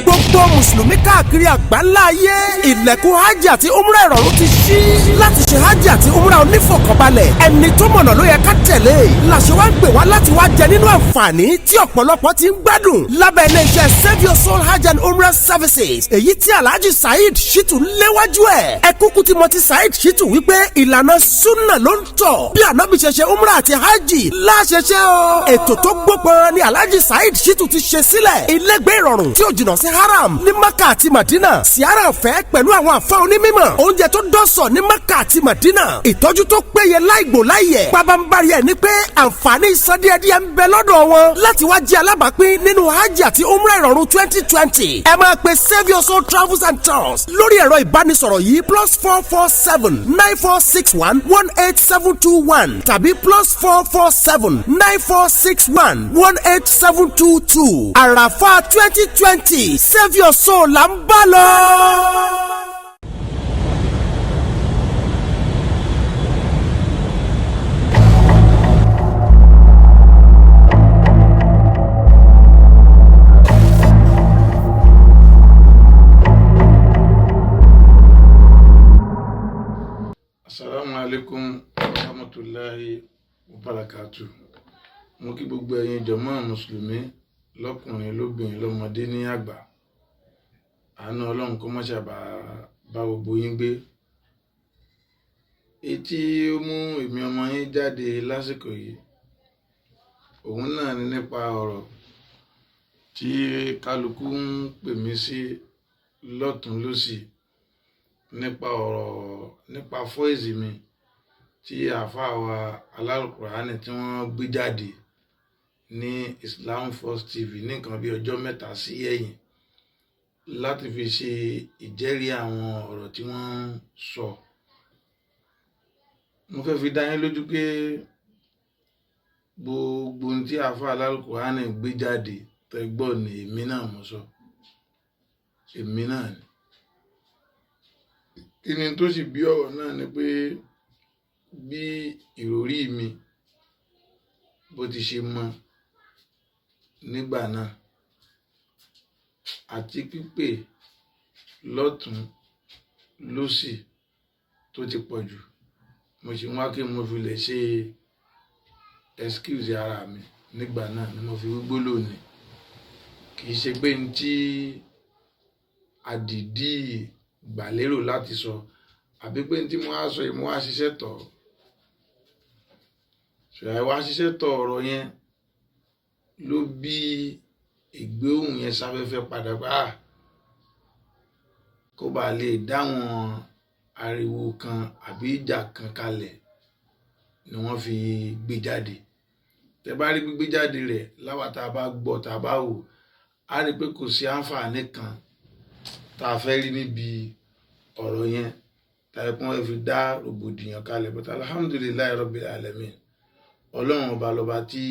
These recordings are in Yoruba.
Gbogbo mùsùlùmí káàkiri àgbáńlá ayé, ilẹ̀kùn hajj àti umrah ìrọ̀rùn ti ṣí láti ṣe hajj àti umrah onífọ̀kànbalẹ̀. Ẹni tó mọ̀nà ló yẹ ká tẹ̀lé. Làṣẹ wá ń gbè wá láti wá jẹ nínú àǹfààní tí ọ̀pọ̀lọpọ̀ ti ń gbádùn lábẹ́ iléeṣẹ́ Save Your Soul Hajj and Umrah Services, èyí tí Alhaji Saheed Shittu léwájú ẹ̀. Ẹ kúkú ti mọ̀ ti Saheed Shittu wípé ìlànà sunna ló ń tọ̀. Bí ànábì ṣe ṣe umrah àti hajj láṣẹṣẹ o. Ètò tó gbópọn ni Alhaji Saheed Shittu ti ṣe sílẹ̀. Ilégbé ìrọ̀rùn tí ó jìnnà sí haram ní Maka àti Madina, siara ọ̀fẹ́ pẹ̀lú àwọn àfa onímọ̀, oúnjẹ tó dọ́sọ̀ ní Maka àti Madina, ìtọ́jú tó péye láìgbò láìyẹ̀. Pabambari ẹ̀ ní pé àǹfààní ìsan díẹ̀díẹ̀ ń bẹ lọ́dọ̀ wọn láti wá jẹ́ alábàápín nínú hajj àti umrah ìrọ̀rùn 2020. Ẹ máa pe Save Your Soul Travels and Tours lórí ẹ̀rọ ìbánisọ̀rọ̀ yìí: +447946118721 tàbí +447946118722. Àràfà 2020, Save Your Soul là ń bá lọ. Asalaamu alaykum wa rahmatulahi wa barakatu. Mo kí gbogbo ẹ̀yin jọ̀mọ́ mùsùlùmí, lọ́kùnrin, lóbìnrin, lọ́mọdé ní àgbà. Àánú Ọlọ́run kó má ṣàbà bá gbogbo yín gbé. Etí ó mú èmi ọmọ yín jáde lásìkò yìí, òun náà ni nípa ọ̀rọ̀ tí kálukú ń pè mí sí lọ́tún lósì, nípa ọ̀rọ̀ nípa fọ́ìsì mi tí àáfàá wa alálùkùránì tí wọ́n gbé jáde ní Islam First TV ní nǹkan bí ọjọ́ 3 sí ẹ̀yìn, láti fi ṣe ìjẹ́rìí àwọn ọ̀rọ̀ tí wọ́n ń sọ. Mo fẹ́ fi dá yín lójú pé gbogbo ohun tí àáfàá alálùkùránì gbé jáde tẹ́ gbọ́ ni èmi náà mo sọ, èmi náà ni. Kí ni tó sì bí ọ̀rọ̀ náà ni pé bí ìròrí mi bó ti ṣe mọ nígbà náà àti pípè lọ́tún lósì tó ti pọ̀ jù, mo sì ń wá kí mo fi lè ṣe excuse ara mi nígbà náà ni mo fi wí gbólóhùn. Kì í ṣe pé ní tí àdìdí gbàlérò láti sọ, àbí pé ní tí mo wá sọ yìí mo wá ṣiṣẹ́ tọ̀. Ṣùgbọ́n àìwá ṣiṣẹ́ tọ̀ ọ̀rọ̀ yẹn ló bí ìgbéhùn yẹn sáfẹ́fẹ́ padà pé kó bá lè dáwọn ariwo kan àbí ìjà kan kalẹ̀ ni wọ́n fi gbé jáde. Tẹ bá rí gbígbé jáde rẹ̀ láwa tá a bá gbọ́ tá a bá wò, á rí pé kò sí àǹfààní kan tá a fẹ́ rí níbi ọ̀rọ̀ yẹn tàbí kí wọ́n fi dá rògbòdìyàn kalẹ̀. But alhamdulillahi rabbil alamin, Ọlọ́run ọba lọ́ba tí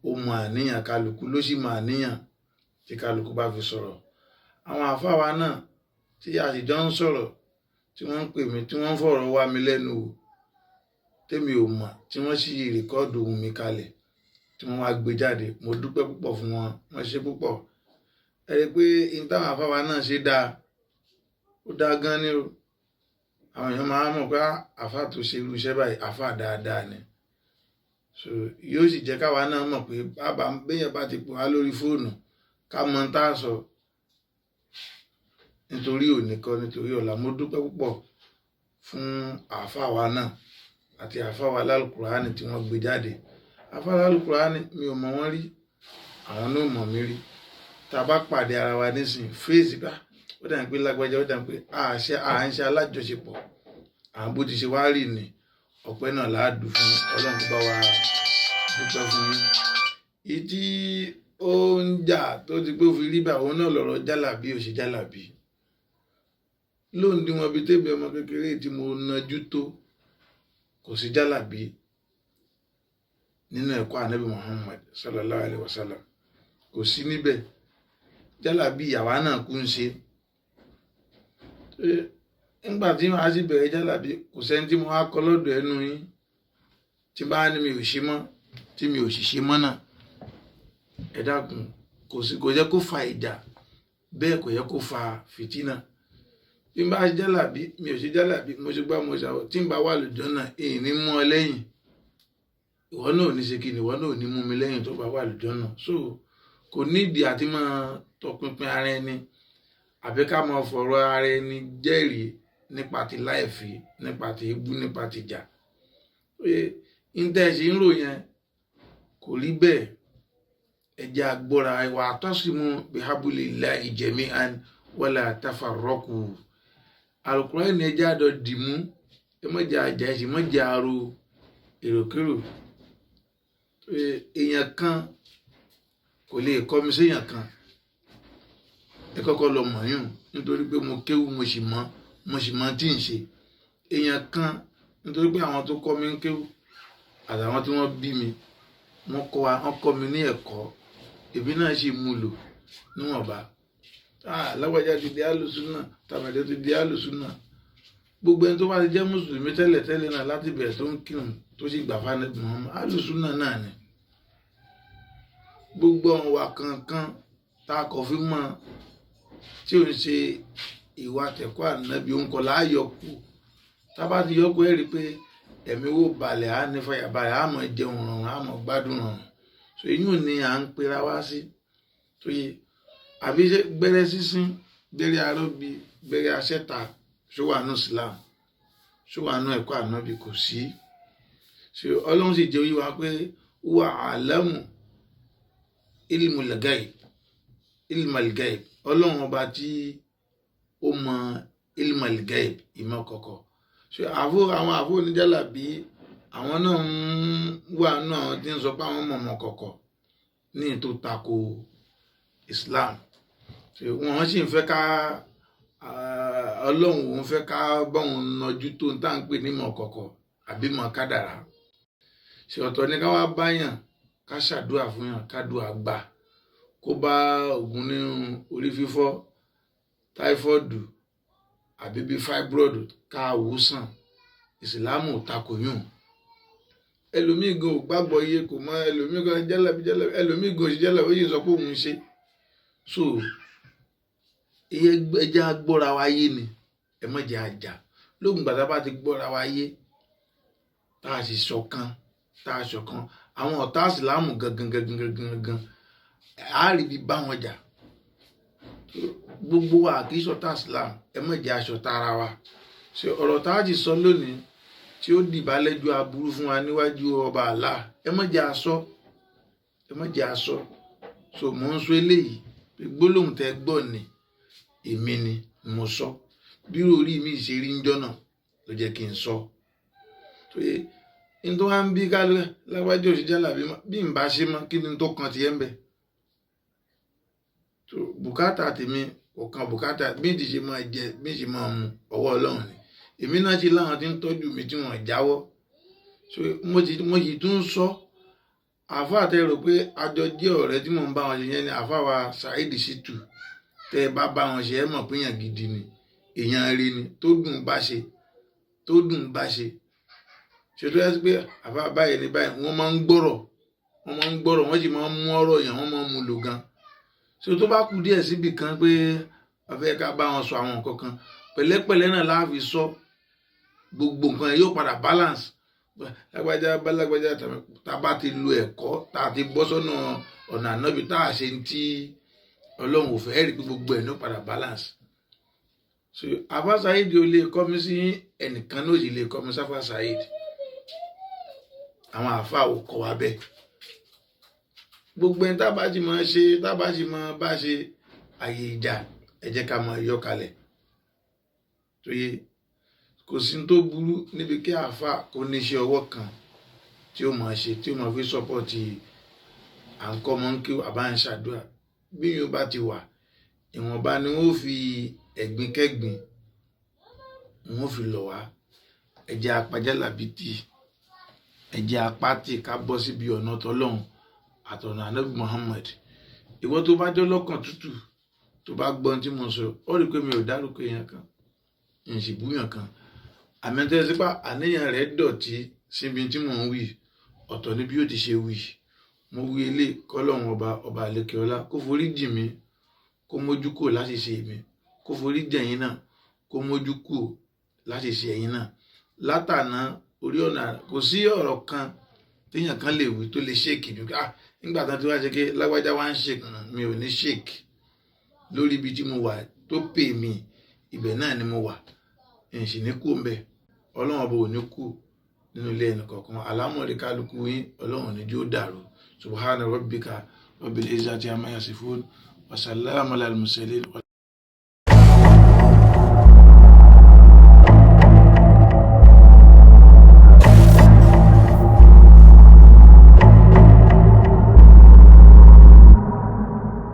ó mọ àníyàn kálukú, ló sì mọ àníyàn tí kálukú bá fi sọ̀rọ̀. Àwọn àfáà wa náà tí àṣìjọ ń sọ̀rọ̀, tí wọ́n ń pè mí, tí wọ́n ń fọ̀rọ̀ wá mi lẹ́nu wò tèmi ò mọ̀, tí wọ́n sì rìkọ́ọ̀dù ohùn mi kalẹ̀ tí wọ́n wá gbé jáde, mo dúpẹ́ púpọ̀ fún wọn, wọ́n ṣe púpọ̀. Ẹ rí i pé ihun táwọn àfáà wa náà ṣe dáa, ó dáa gan ni o. Àwọn èèyàn máa ń mọ̀ pé àfáà tó ṣe irú iṣẹ́ báyìí, àfáà dáadáa ni. So yóò sì jẹ́ káwa náà mọ̀ pé bàbá béèyàn bá ti pè wá lórí fóònù, ká mọ ohun tá a sọ, nítorí òní kọ́, nítorí ọ̀la. Mo dúpẹ́ púpọ̀ fún àáfàá wa náà àti àáfàá wa lálùkùránì tí wọ́n gbé jáde. Àáfàá lálùkùránì, mi ò mọ̀ wọ́n rí, àwọn náà ò mọ̀ mí rí. Tá a bá pàdé ara wa nísìnyí fèsì bá ó dà pé lágbájá, ó dà pé à ń ṣe alájọṣepọ̀, à ń bó ti ṣe wá rí ni. Ọpẹ́ náà láàdù fún Ọlọ́run tó bá wa dúpẹ́ fún yín. Ìdí ó ń jà tó ti pé ó fi rí bá òun náà lọ̀rọ̀ jálàbí ò ṣe jálàbí. Lóǹdí wọn bíi tébì ọmọ kékeré tí mo najú tó, kò sí jálàbí nínú ẹ̀kọ́ Ànábì Muhammad sallallahu alayhi wa sallam, kò sí níbẹ̀. Jálàbí ìyàwó náà kú ń ṣe. Nígbà tí màá sì bẹ̀rẹ̀ jálàbí, kò sẹ́ni tí mo wá kọ́ lọ́dọ̀ ẹnu yín tí bá ní mi ò ṣe mọ́, tí mi ò sì ṣe mọ́ náà. Ẹ dákun, kò sí, kò jẹ́ kó fa ìjà. Bẹ́ẹ̀ kò yẹ kó fa fìtínà. Bí n bá ṣe jálàbí, mi ò ṣe jálàbí, mo ṣe gbá, mo ṣàwọ̀, tí n bá wà lójọ́ náà, èyí ní mú ọ lẹ́yìn. Ìwọ náà ò ní ṣe kíni, ìwọ náà ò ní mú mi lẹ́yìn tó bá wà lójọ́ náà. So kò nídìí àti máa tọpinpin ara ẹni àbí ká máa fọ̀rọ̀ ara ẹni jẹ́rìí nípa ti láìfi, nípa ti ebú, nípa ti jà. Ntẹ́ ṣe ń rò yẹn kò rí bẹ́ẹ̀. Ẹ jẹ́ agbóra wa tasimu bihablillahi jami'an wala tafarraqu. Al-Qur'ani ni ẹ jẹ́ àdọ̀ dìmú, ẹ má jẹ́ àjà, ẹ sì má jẹ́ àrò èròkérò. Èèyàn kan kò lè kọ́ mi séèyàn kan. Ẹ kọ́kọ́ lọ mọ̀ yún, nítorí pé mo kéwú, mo sì mọ̀, mo sì mọ̀ tí ń ṣe. Èèyàn kan, nítorí pé àwọn tó kọ́ mi ń kéwú àtàwọn tí wọ́n bí mi, wọ́n kọ́ wa, wọ́n kọ́ mi ní ẹ̀kọ́, èmi náà sì mú lò níwọ̀nba. Lágbájá ti di alùsùnà, tàbàdé ti di alùsùnà. Gbogbo ẹni tó bá ti jẹ́ mùsùlùmí tẹ́lẹ̀ tẹ́lẹ̀ náà láti bẹ̀rẹ̀ tó ń kírun tó sì gbà fún Ànábì Muhammad, alùsùnà náà ni. Gbogbo àwọn ìwà kankan tá a kọ̀ fi mọ́ tí ò ń ṣe ìwà tẹ̀kọ́ Ànábì òun kọ́ láàyò kù. Tá a bá ti yọ kú, ẹ rí i pé ẹ̀mí wò balẹ̀, á ní fàyàbalẹ̀, á mọ̀ jẹun rọrùn, á mọ̀ gbádùn rọrùn. So èyí ò ní à ń pera wá sí. Tó yẹ àbí ṣe gbẹ́rẹ́ sísín, gbẹ́rẹ́ arọ́bí, gbẹ́rẹ́ aṣẹ́ta, ṣó wà nù Islam, ṣó wà nù ẹ̀kọ́ Ànábì, kò sí. So Ọlọ́run sì jẹ́ wíwá pé wà àlámù ilmul gaib, ilmul gaib. Ọlọ́run ọba tí ó mọ ilmul gaib, ìmọ̀ kọ̀kọ̀. So àwọn àfo oníjàlábí, àwọn náà ń wà nù àwọn tí ń sọ pé àwọn mọ̀mọ́ kọ̀kọ̀ ní tó tako Islam. So wọ́n sì ń fẹ́ ká Ọlọ́run òun fẹ́ ká báwọn nọjú tó ń tà ń pè ní mọ̀ kọ̀kọ̀ àbí mọ̀ kádàrá. Ṣe ọ̀tọ̀ ni ká wá báyàn, ká ṣàdúrà fún yàn, kádùá gbà, kó bá ògùn nínú orí fífọ́, táífọ́ọ̀dù àbí bí fáibúrọ̀dù ká wò sàn. Ìsìlámù ò takò yùn. Ẹlòmíì gan ò gbàgbọ́ iye kò mọ, ẹlòmíì gan jálàbí jálàbí, ẹlòmíì gan ò ṣe jálàbí, ó yìí sọ pé òun ń ṣe. So ẹ jẹ́ á gbọ́ra wa yé ni, ẹ má jẹ́ àjà. Lóògùn gbàtà bá ti gbọ́ra wa yé, tá a sì ṣọ̀kan, tá a ṣọ̀kan, àwọn ọ̀tá ìsìlámù gangan gangan gangan gangan á rí bí bá wọn jà. Gbogbo wa kì í ṣọ̀tá ìsìlámù, ẹ má jẹ́ aṣọ̀tá ara wa. Ṣé ọ̀rọ̀ tá a ti sọ lónìí tí ó dìbà lẹ́jọ́ aburú fún wa níwájú ọba Allah, ẹ má jẹ́ aṣọ, ẹ má jẹ́ aṣọ. So mò ń sọ eléyìí pé gbólóhùn tẹ́ gbọ́ ni èmi ni mo sọ. Bí orí mi ṣe rí ńjọ́ náà ló jẹ́ kí n sọ. Tó yẹ ní tó wá ń bí kálú lágbájá òṣìṣẹ́ jálàbí mọ́, bí n bá ṣe mọ́, kí ni tó kan tiẹ̀ ń bẹ̀? So bùkátà tèmi kò kan bùkátà bí n ti ṣe máa jẹ, bí n ṣe máa mu, ọwọ́ Ọlọ́run ni. Èmi náà ṣe láwọn tí ń tọ́jú mi tí wọ́n jáwọ́. So mo sì tún ń sọ. Àáfàá tẹ rò pé àjọ jẹ́ ọ̀rẹ́ tí mò ń bá wọn ṣe yẹn ni àáfàá wa Saheed Shittu. Tẹ ẹ bá bá wọn ṣe, ẹ mọ̀ pé èèyàn gidi ni, èèyàn rí ni, tó dùn bá ṣe, tó dùn bá ṣe. Ṣètò ẹ sí pé àáfàá báyìí ni báyìí, wọ́n máa ń gbọ́rọ̀, wọ́n máa ń gbọ́rọ̀, wọ́n sì máa ń mú ọ̀rọ̀ yẹn, wọ́n máa ń mú lò gan. So tó bá kú díẹ̀ síbi kan pé a fẹ́ ká bá wọn sọ àwọn nǹkan kan, pẹ̀lẹ́pẹ̀lẹ́ náà la fi sọ, gbogbo nǹkan yẹn yóò padà balance. Lágbájá bá lágbájá, tá a bá ti lo ẹ̀kọ́, tá a ti bọ́ sọ́nà ọ̀nà ànábì, tá a ṣe ń tí Ọlọ́run ò fẹ́ rí pé gbogbo ẹ̀ ló padà balance. So Àfáà Saheed ò lè kọ́ mi sí ẹnìkan náà, ò sì lè kọ́ mi sáfà Saheed. Àwọn àáfàá ò kọ́ wa bẹ́ẹ̀. Gbogbo ẹni tá a bá ti máa ṣe, tá a bá ti máa bá ṣe àyè ìjà, ẹ jẹ́ ká máa yọ kalẹ̀. Tó yẹ kò sí tó burú níbi kí àáfàá kó ní iṣẹ́ ọwọ́ kan tí ó máa ṣe, tí ó máa fi sọ́pọ̀tì à ń kọ́ mọ́ ń kí àbá ń ṣàdúrà. Bí yóò bá ti wà, ìwọ̀nba ni wọ́n fi ẹ̀gbin kẹ́gbin, wọ́n fi lọ̀ wá. Ẹ jẹ́ apajálàbí tì, ẹ jẹ́ apá tì ká bọ́ síbi ọ̀nà tọ́lọ́hun àtọ̀nà Ànábì Muhammad. Ìwọ tó bá jọ́ lọ́kàn tútù, tó bá gbọ́n tí mo sọ, ó rí i pé mi ò dárúkọ èèyàn kan, n sì búyàn kan. Àmì tẹ́ sípà àníyàn rẹ̀ dọ̀tí síbi tí mò ń wí, ọ̀tọ̀ ni bí ó ti ṣe wí. Mo wí ilé kọ́lọ́hun ọba ọba àlekè ọlá kó forí jì mí, Kó mójú kúrò láṣìṣe mi, kó forí jẹ̀yìn náà, kó mójú kúrò láṣìṣe ẹ̀yin náà. Látàná orí ọ̀nà, kò sí ọ̀rọ̀ kan téèyàn kan lè wí tó lè shake mi. Ah, nígbà tán tí wàá ṣe ké lágbájá wá ń shake, mi ò ní shake lórí ibi tí mo wà tó pè mí. Ibẹ̀ náà ni mo wà, n sì ní kú mbẹ̀. Ọlọ́run Ọba ò ní kú nínú ilé ẹnì kọ̀ọ̀kan. Àlámọ̀rí kálukú yín, Ọlọ́run ní jó dàrú. Subhana rabbika rabbil izzati amma yasifun wa salamun alal mursalin.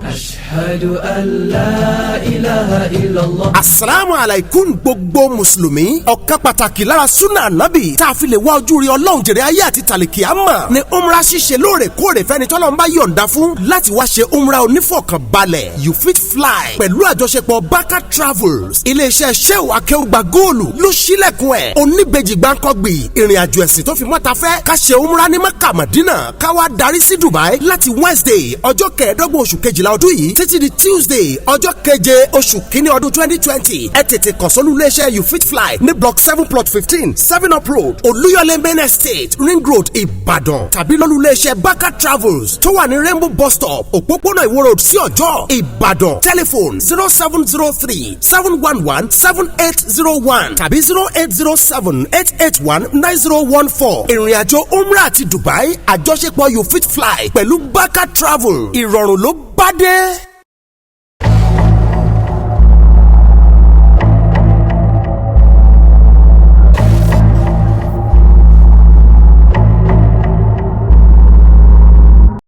أشهد أن لا إله إلا الله. Asalaamu alaikum, gbogbo mùsùlùmí. Ọ̀kan pàtàkì lára súnà ànábì tá a fi lè wá ojú rí Ọlọ́run, jèrè ayé àti tàlìkì àmà ni umra ṣíṣe lóòrèkóòrè. Fẹ́ni tọ́lọ́run bá yọ̀ǹda fún láti wá ṣe umra onífọ̀kànbalẹ̀, You Fit Fly pẹ̀lú àjọṣepọ̀ Baka Travels, iléeṣẹ́ Sheu Akéwùgbà Góòlù ló ṣílẹ̀kùn ẹ̀. Oníbejì gbáǹkọ́gbì ìrìn àjò ẹ̀sìn tó fi mọ́ta fẹ́ ká ṣe umra ní Mẹ́kà, Mádínà, ká wá darí sí Dubai láti Wednesday, ọjọ́ 25 oṣù kejìlá ọdún yìí títí di Tuesday, ọjọ́ 7 oṣù kínní ọdún 2020. Ẹ tètè kàn sólú iléeṣẹ́ You Fit Fly ní Block 7, Plot 15, 7 Up Road, Olúyọ̀lé Main Estate, Ring Road, Ìbàdàn, tàbí lólú iléeṣẹ́ Baka Travels tó wà ní Rainbow Bus Stop, òpópónà Ìwó Road sí Ọjọ́, Ìbàdàn. Telephone: 07037117801 tàbí 08078819014. Ìrìn àjò umrah àti Dubai, àjọṣepọ̀ You Fit Fly pẹ̀lú Baka Travel, ìrọ̀rùn ló bá dé.